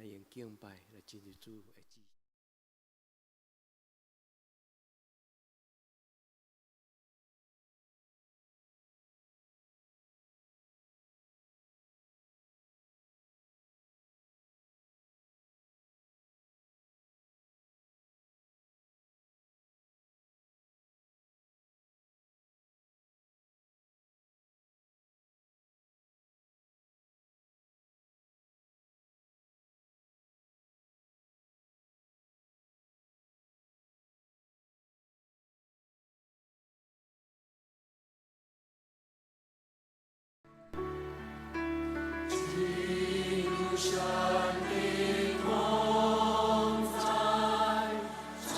來用敬拜來進入主的旨。進入神的同在，站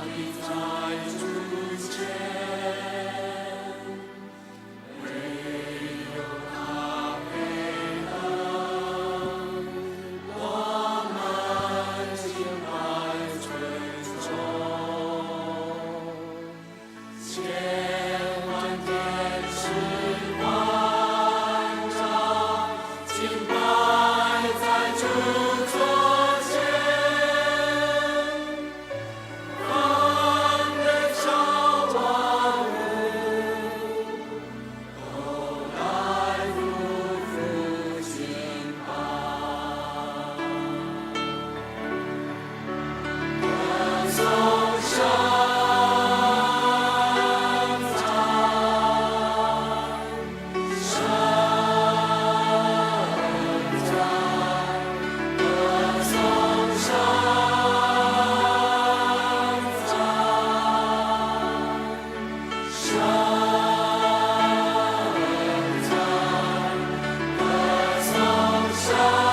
立在主前，唯有他配得我們敬拜尊崇，千萬天使官長敬拜在主座前，凡被造萬物都來俯伏敬拜。歌頌聖讚，聖讚，歌頌聖讚，聖讚，歌頌聖讚，聖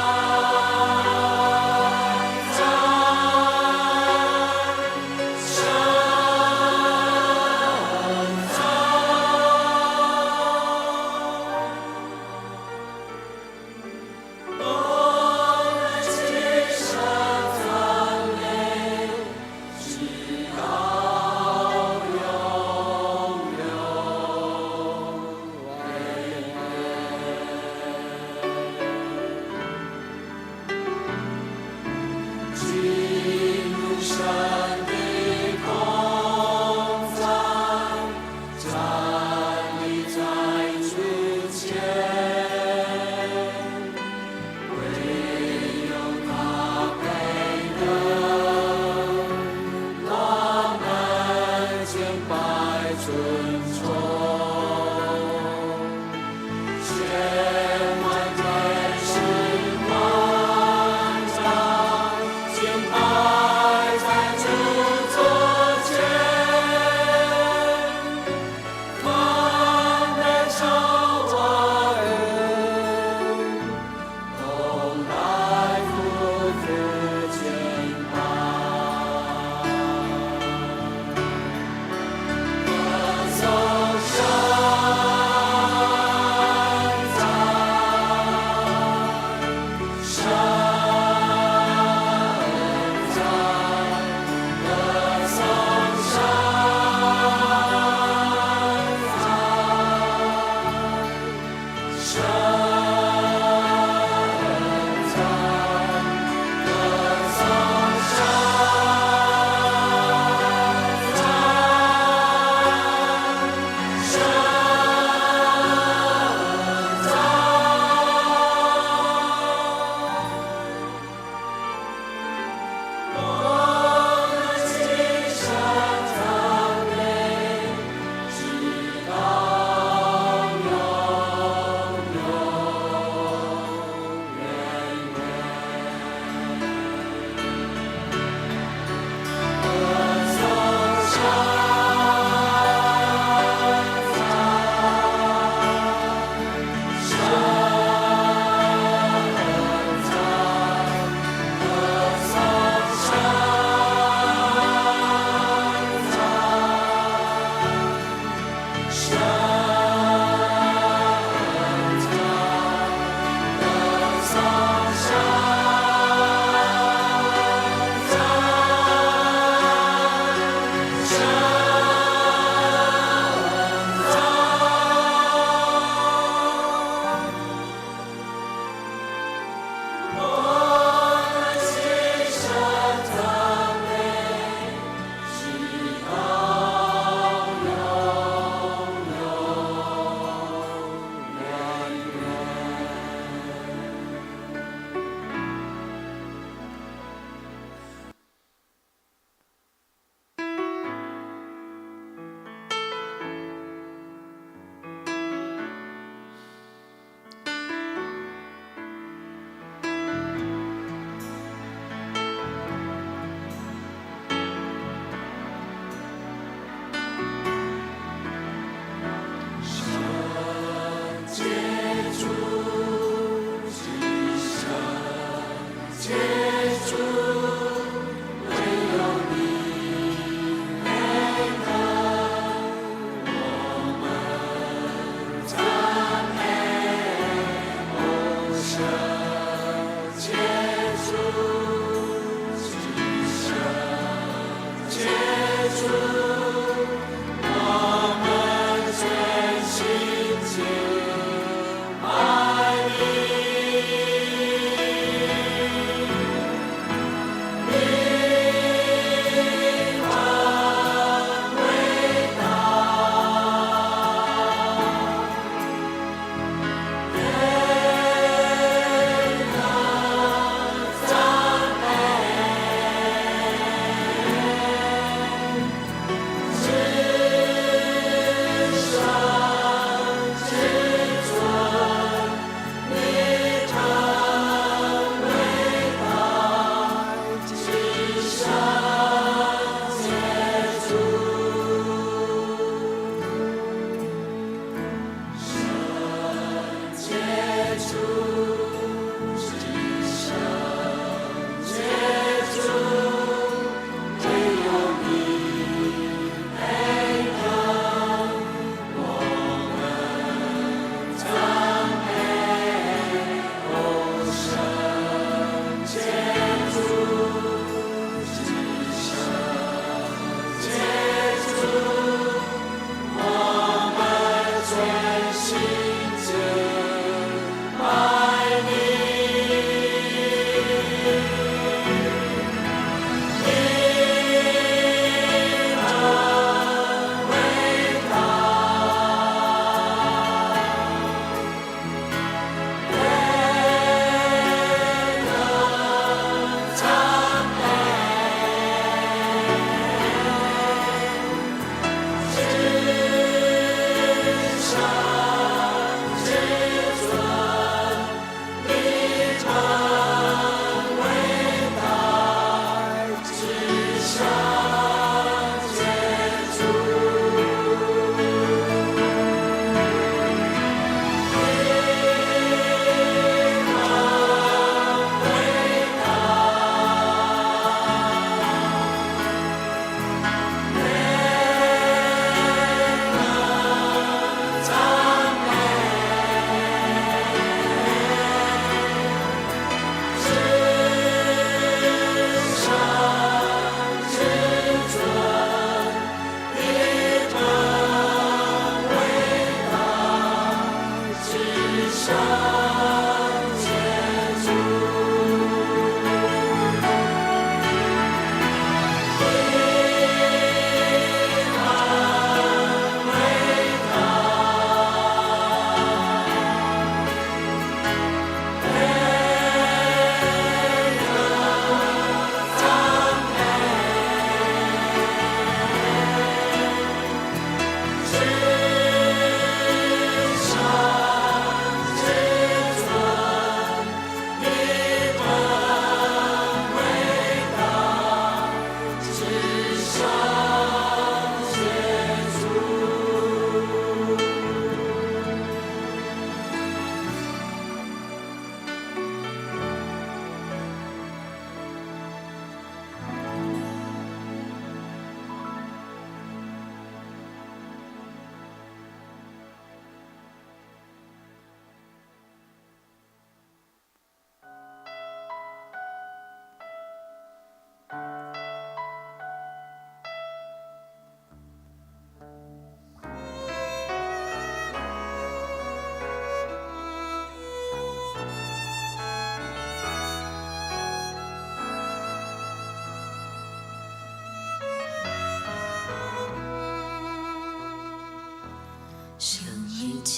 讚。我們齊聲讚美，直到永永遠遠。進入神的同在，站立在主前，唯有他配得我們敬拜尊崇，千萬天使官長敬拜在主座前，凡被造萬物都來俯伏敬拜。歌頌聖讚，聖讚，歌頌聖讚，聖讚，歌頌聖讚，聖讚。我們齊聲讚美，直到永永遠遠。歌頌聖讚，聖讚，歌頌聖讚，聖讚，歌頌聖讚，聖讚。我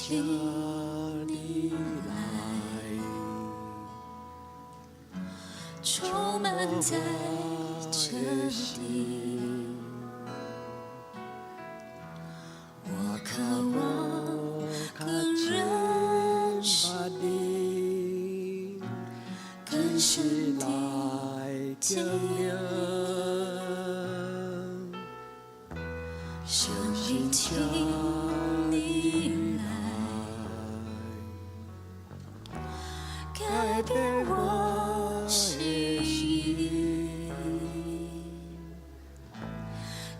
請你來，充滿在這裡。我渴望更認識你，更深的經歷。聖靈，請你來，改變我心意，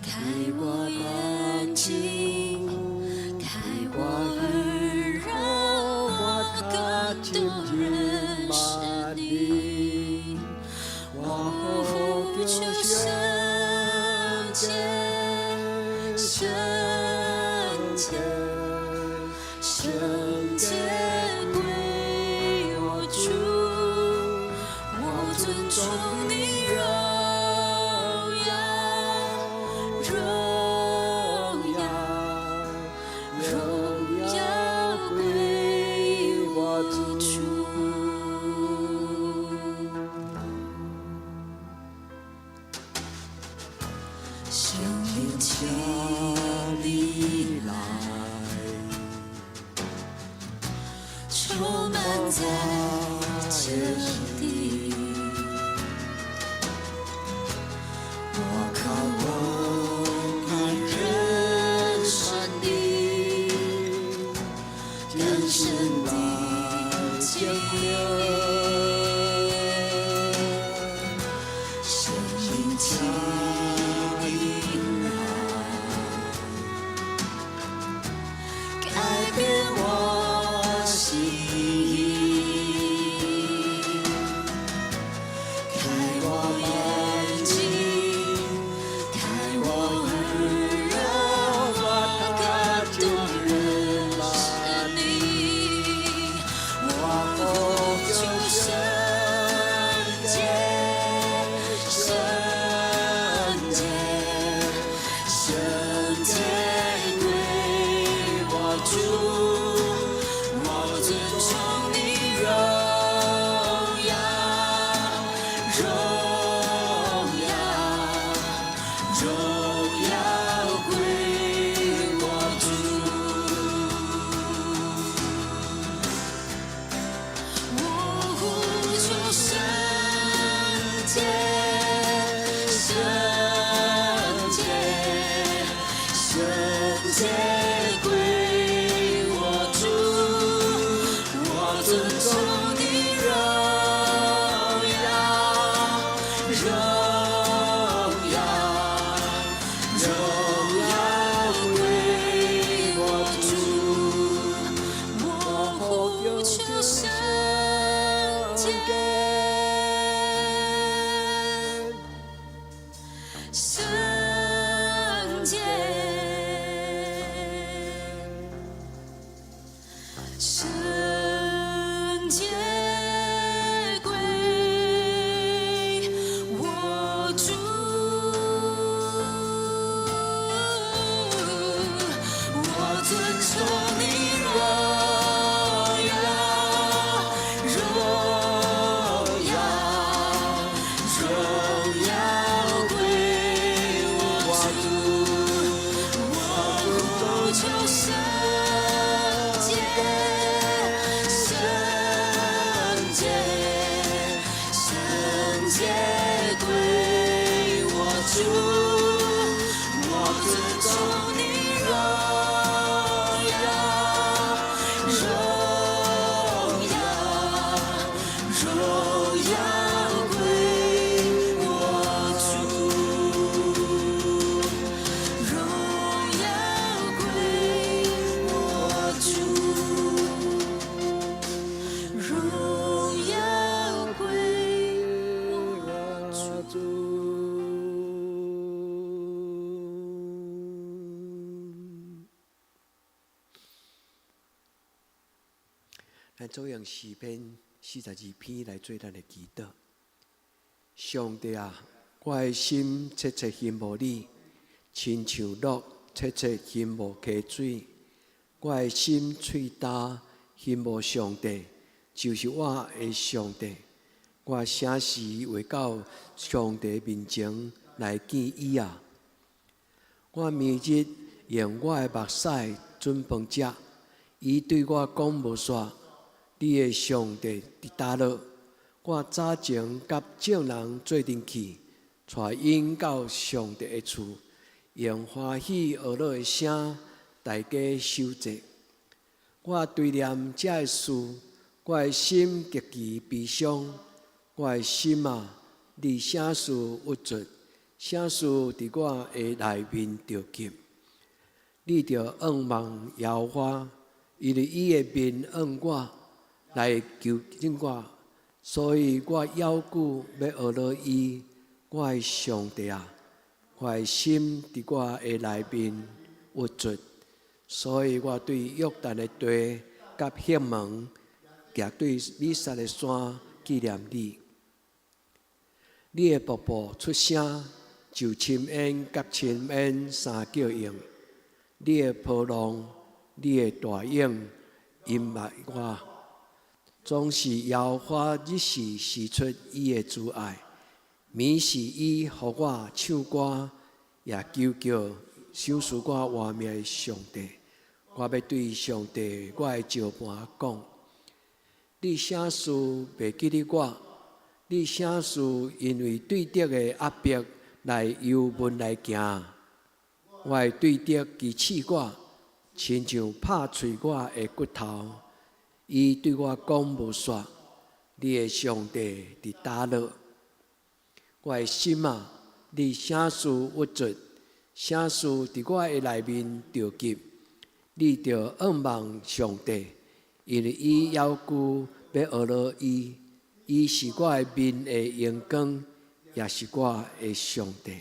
開我眼睛，開我耳，讓我更多認識你。我呼求聖潔，聖潔，聖潔歸我主，我尊崇你榮耀，榮耀，榮耀歸我主。聖靈，請你來，充滿在這裡。我渴望更認識你，更深的經歷。聖靈，請你來，改變我心意，開我眼睛，開我耳，讓我更多認識你。我呼求聖潔，聖潔，聖潔歸我主，我尊崇你榮耀，榮耀，榮耀歸我主。我呼求聖潔，聖潔，聖潔歸我主，我尊崇你榮耀，榮耀，榮耀歸我主。我呼求聖潔，聖潔，聖潔歸我主。我尊崇你榮耀，榮耀，榮耀歸我主。我呼求聖潔，聖潔，聖潔歸我主。我尊崇你榮耀，榮耀，榮耀歸我主，榮耀歸我主，榮耀歸我主。咱做用詩篇42篇來做咱的祈禱。上帝啊，我的心切切欣慕你，親像鹿切切欣慕溪水。我的心喙焦，欣慕上帝，就是我的上帝。我啥時會到上帝面前來見伊啊？我明日用我的目屎準飯食。伊對我講無煞，你的上帝佇佗落？我早前佮眾人做陣去，帶𪜶到上帝的厝，用歡喜呵樂的聲，大家守節。我追念這个事，我的心極其悲傷。我的心啊，你啥事鬱卒？啥事佇我的內面著急？你著仰望耶和華，因為伊的面向我來救拯我，所以我猶閣欲呵咾伊。我的上帝啊，我的心佇我的內面鬱卒，所以我對約旦的地佮赫門，也對米薩的山紀念你。你的瀑布出聲，就深淵佮深淵相叫應。你的波浪，你的大湧，淹沒我。總是耶和華日時釋出伊的慈愛，暝時伊予我唱歌，也求叫賞賜我活命的上帝。我欲對上帝，我的石磐講：你啥事袂記得我？你啥事因為對敵的壓迫來憂悶來行？我的對敵譏刺我，親像拍碎我的骨頭。伊對我講無煞，你的上帝佇佗落？我的心啊，你啥事鬱卒？啥事佇我的內面著急？你著仰望上帝，因為伊猶閣欲呵咾伊。伊是我的面的榮光，也是我的上帝。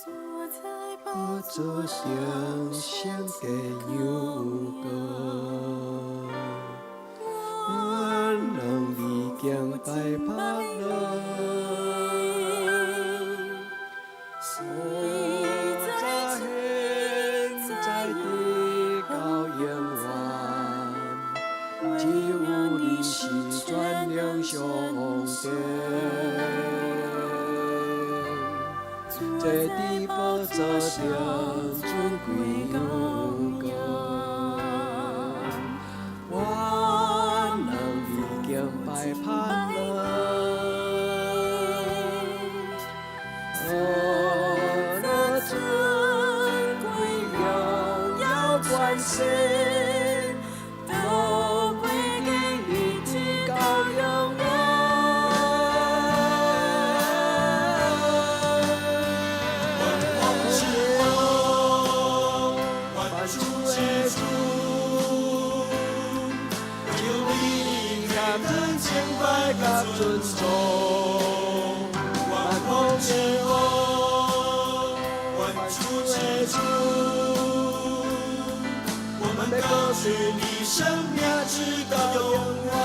坐在寶座上聖的羊羔，萬人已經拜柏樂。實早在現在直到永遠，只有你是全能上帝。坐坐在佇寶寶座座上上尊貴貴羔羔羊，萬人已經拜柏樂。坐尊尊貴貴榮榮耀耀權權勢勢，都歸給你直到永遠。萬王之王，萬主之主，唯有你配得敬拜和尊崇。萬王之王，萬主之主，我們高舉你聖名，直到永遠。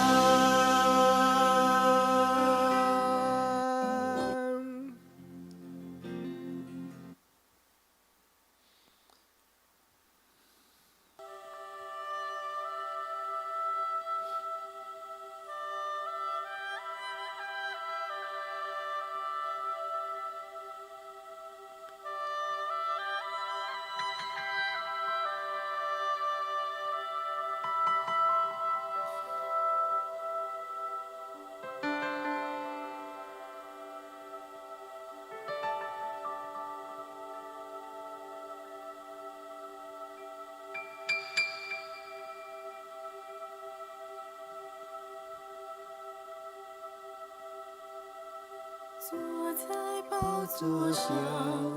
坐在寶座座上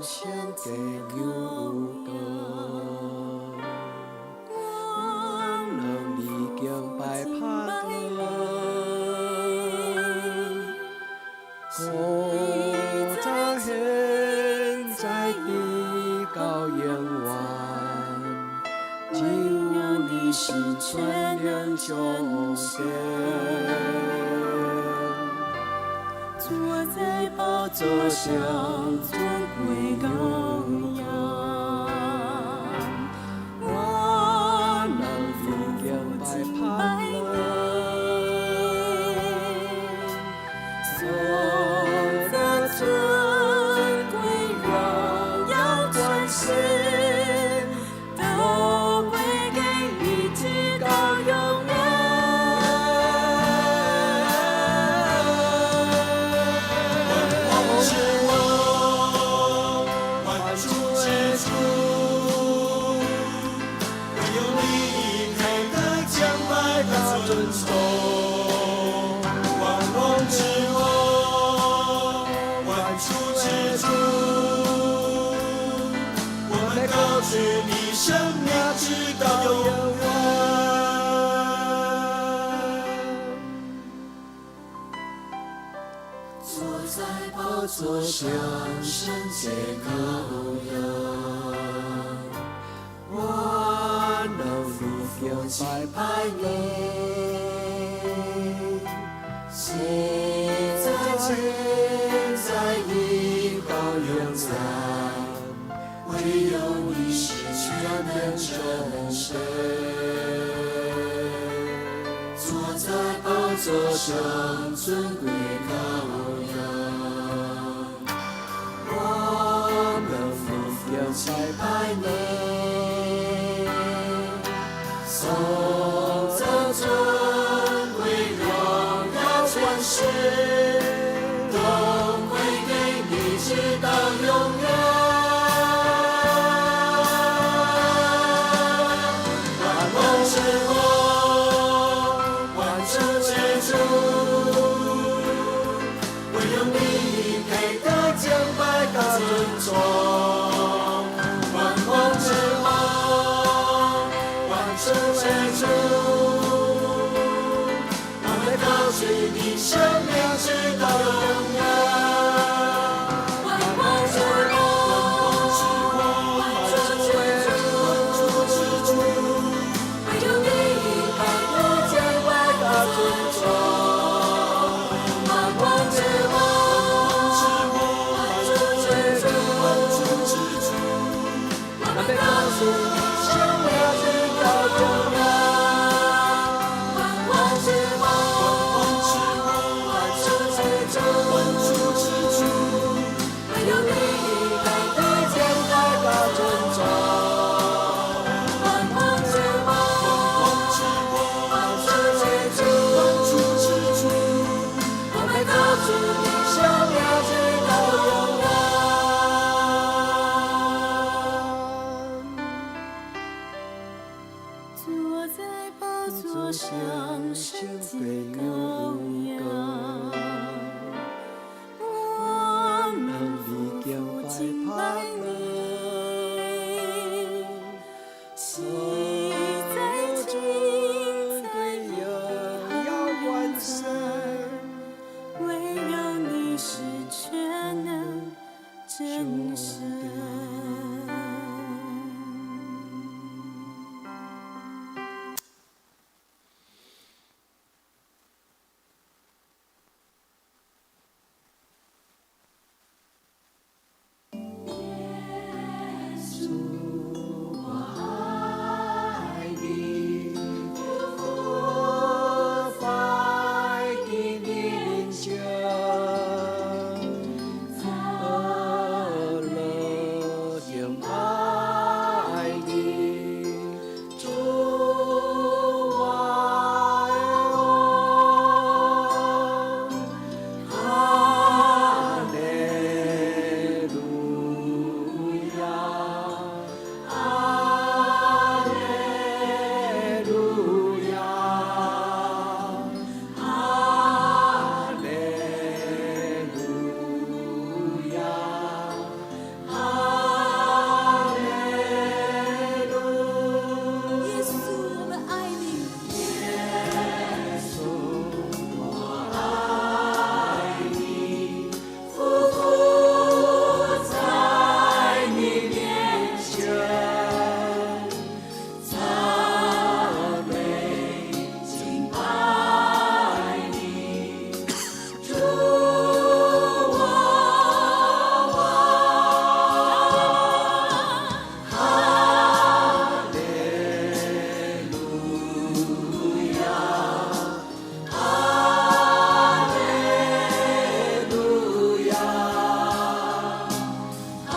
上聖聖的的羊羔羔，羊，萬人已經拜敬柏拜樂。你，古實早在現現在在直直到到永永遠，遠，只只有有你你是是全全能能上上帝。坐在寶座座上上尊尊貴貴羔羔羊，羊，萬萬人人已經敬拜拜柏你，樂。颂赞尊尊贵贵荣荣耀耀权权势势，都归给你，直到永远。萬王之王，萬主之主，唯有你配得敬拜和尊崇。萬王之王，萬主之主，我們高舉你聖名，直到永遠。坐在寶座上聖潔羔羊，萬人已經敬拜拜你，實在現現在在直直到到永永遠遠，唯有你是全能真上神。帝。坐在寶座上尊貴羔羊，萬人已經敬拜拜你，颂颂赞赞尊尊贵贵荣荣耀耀权权势势，都都归归给给你，你，直直到到永永远。远。萬王之王，萬主之主，虔誠。主，我愛你，俯伏佇你面前，讚美敬拜你，主我的王，哈利路亞，哈利路亞，哈利路亞，哈利路。耶穌，我們愛你。耶穌，我愛你，俯伏在你面前，讚美敬拜你，主我王，哈利路亞，哈利路亞，哈利路亞，哈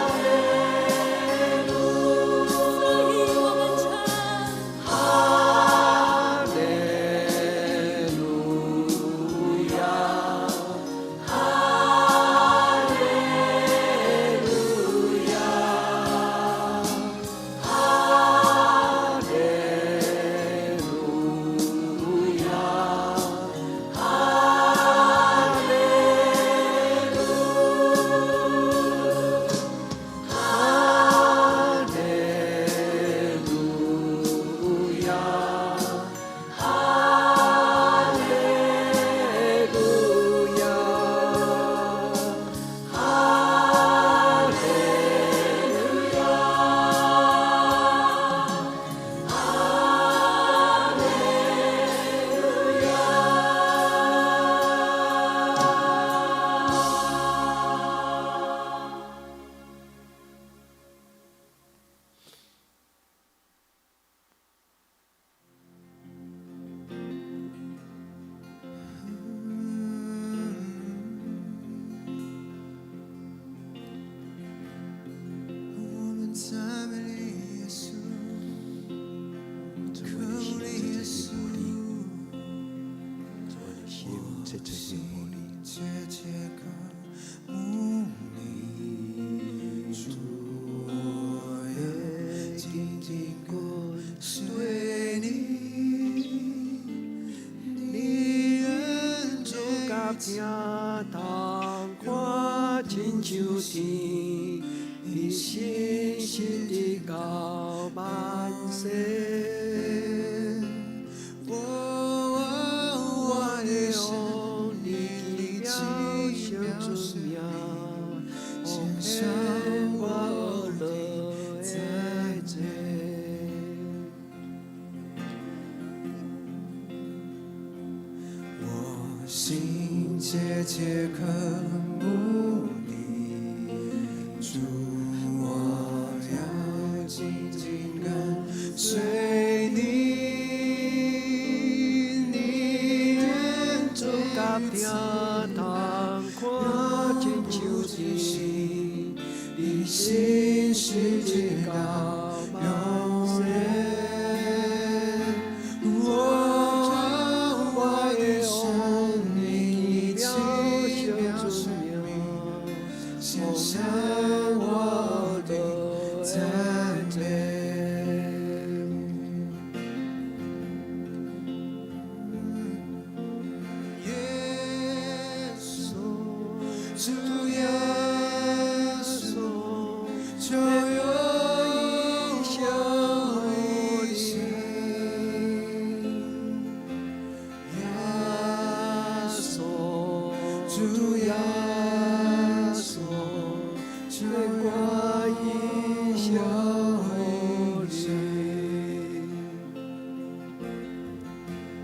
利路。所以我們唱。哈利路亞，哈利路亞，哈利路亞，哈利路，哈利路亞，哈利路亞，哈利路亞，哈利路亞。我們讚美你，耶穌，主，我的心切切仰望你，主，我的心切切仰望你。切切渴慕你，主，我要緊緊跟隨你，你恩主甲疼通看親像天，你信實直到萬世。我我的神，你你奇奇妙妙生生命，命，献上我我乐的赞的美。我心切切渴慕你，主，我要緊緊跟隨你，你恩主甲疼通看親像天，你信實直到到永萬遠。世。我我的神，你奇妙生命，獻上我的讚美。耶穌，主耶穌，求有主耶穌，求我一生予你。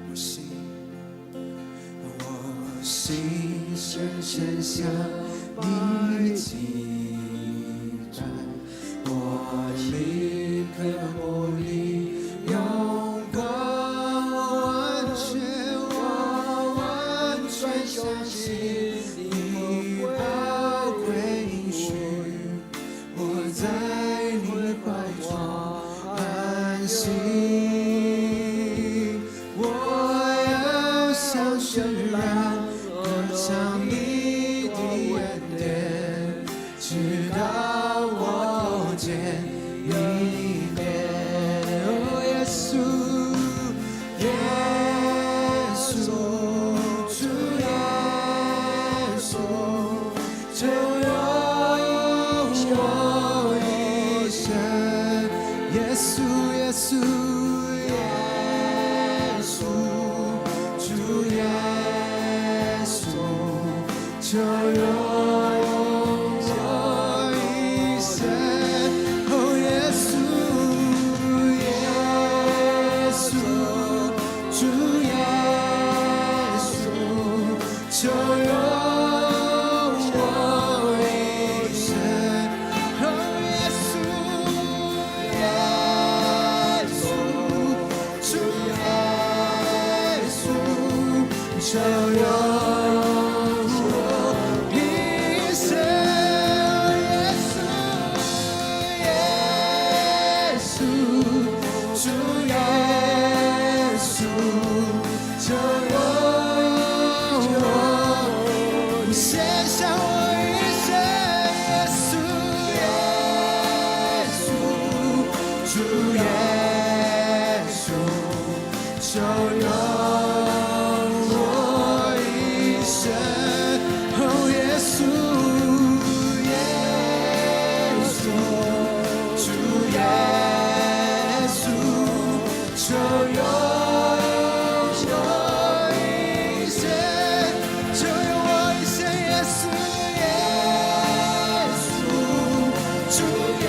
我心，我心深深向你敬拜，我靈渴慕你榮光，我完全，我完全相信你寶貴應許，我在你懷中安息。我要像詩人歌唱你的恩典，直到我見你面。哦，耶穌，耶穌，主耶穌，求用我一生。耶穌，耶穌，耶穌，主耶穌，求用我一生。哦，耶穌，耶穌，主耶穌，求用我一生。哦，耶穌，耶穌，主耶穌，求用我一生。耶穌，耶穌，主耶穌，求用我，獻上我一生。耶穌，耶穌，主耶穌，求用我一生。哦，耶穌，耶穌，主耶穌，求用我一生，求用我一生。耶穌，耶穌，主耶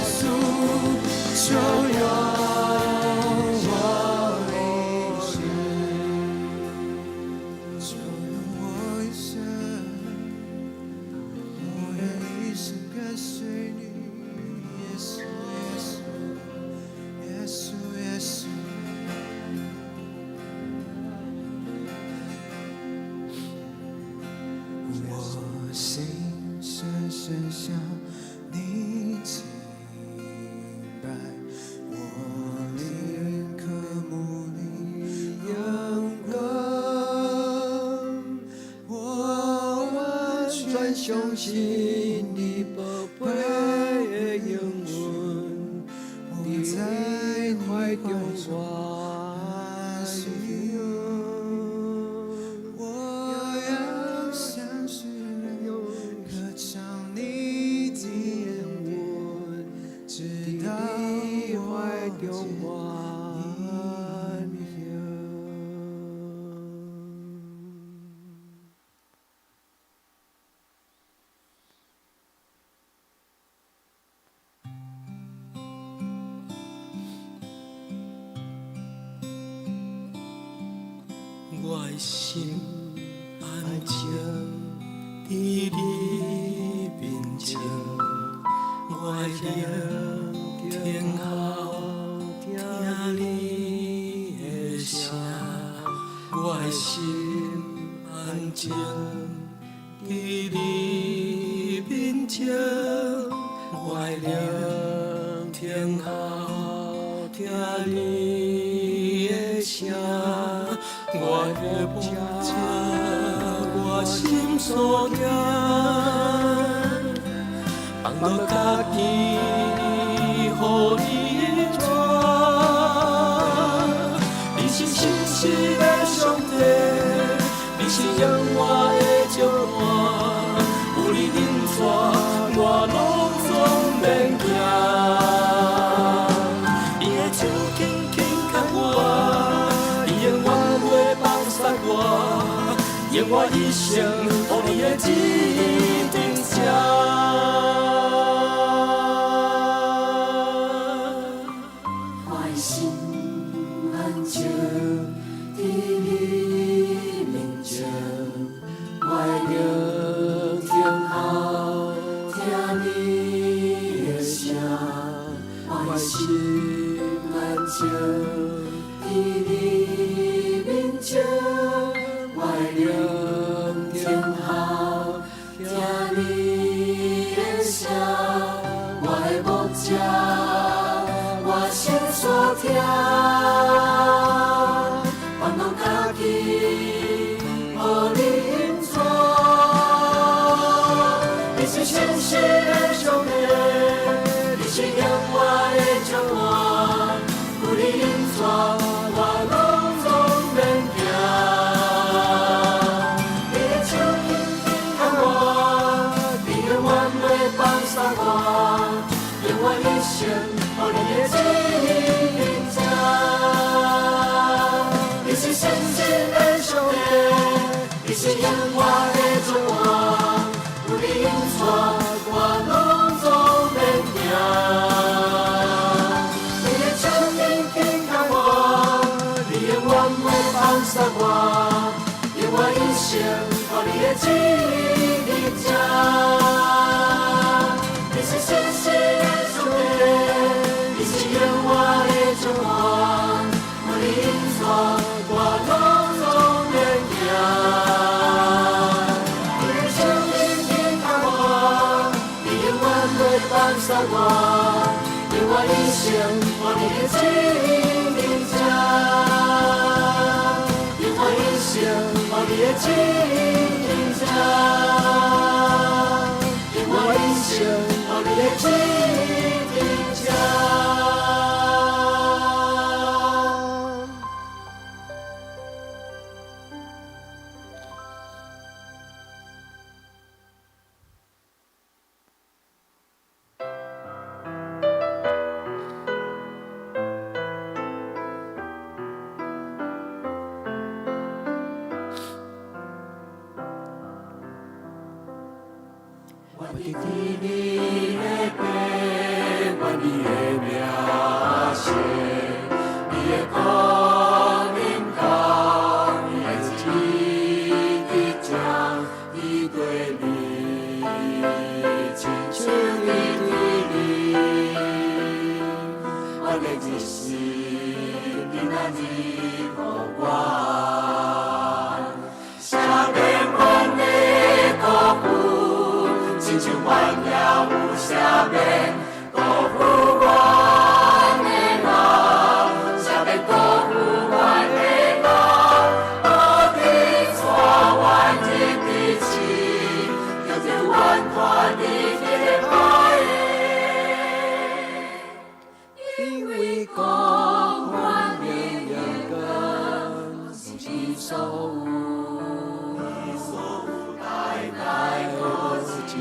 穌，求用我一生，求用我一生，我願一生跟隨你，耶穌，耶穌，耶穌，耶穌。我心深深向你敬拜，我靈渴慕你榮光，我完全相信你寶貴的應允，我在你懷中懷中安安息。我要像詩人歌唱你的恩典，直到你我懷中見安你息。我的心安靜佇你面前，我的靈聽候聽你的聲，我的心安靜佇你面前，我的靈聽候聽你的聲。我的牧者，我心所疼，放落家己，予你帶。你是信實的上帝，你是永遠的石磐，有你引帶，我攏總免驚。你的手緊緊牽我，你永遠袂放殺我，永遠我一生予你的旨意伫這。我的心安靜佇你面前，我的靈聽候聽你的聲，我的心安靜佇你面前，我的靈聽候聽你的聲，我的牧者，我心所疼，放攏家己，予你引帶。你是信實的上帝，你是永遠的掌管，有你引帶，我攏總免驚。你的手緊緊牽我，你永遠袂放捨我，用我一生予你的旨意伫這。你是信實的上帝，你是永遠的掌管，有你引帶，我攏總免驚。你的手緊緊牽我，你永遠袂放捨我，用我一生予你的旨意伫這。你是信實的上帝，你是永遠的掌管，有你引帶，我攏總免驚。你的手緊緊牽我，你永遠袂放捨我，用我一生予你的旨意伫這。用我一生予你的旨意伫這。用我一生予你的旨意伫這。我伫你的父，愿你的名圣，你的國臨到，你的旨意佇這，佇地裡，親像佇天裡。我的日時，今仔日予我，赦免阮的辜負，親像阮也有赦免辜負阮的人，赦免辜負阮的人，無得帶阮入彼試，救救阮脫離彼個歹的。因為國權榮耀光，是所有，代代無盡。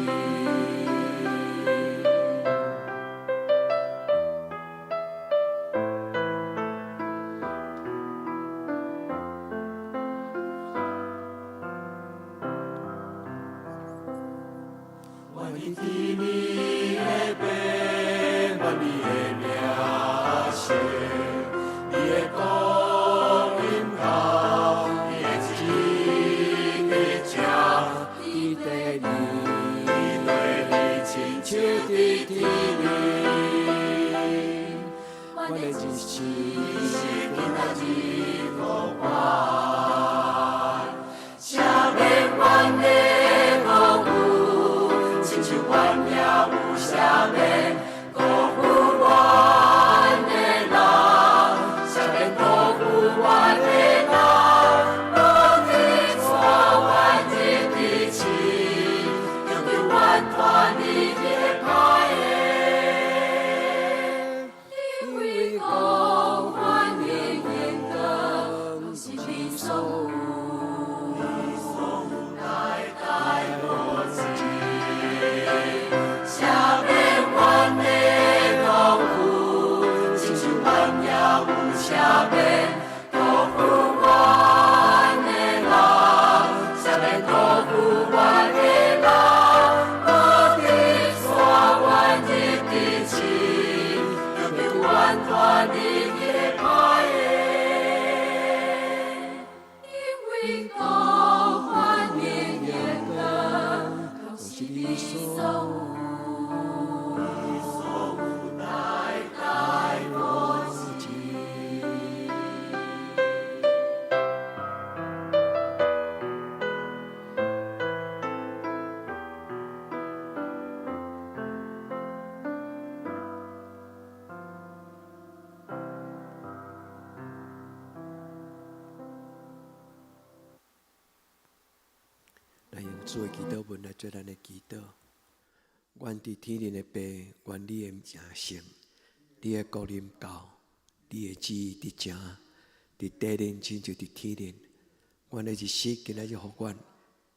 主的祈禱文來做咱的祈禱。阮佇天頂的父，願你的名聖，你的國臨到，你的旨意執行，佇地面親像佇天頂。阮的日食今仔日予阮，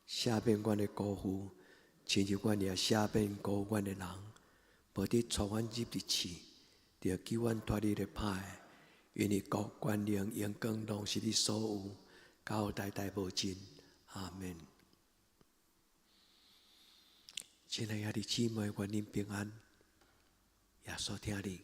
赦免阮的辜負，親像阮也赦免辜負阮的人。無得帶阮入佇試，著救阮脫離咧歹的。因為國權能榮光攏是你所有，到代代無盡。阿門。親愛的兄弟姊妹，願恁平安。耶穌疼你。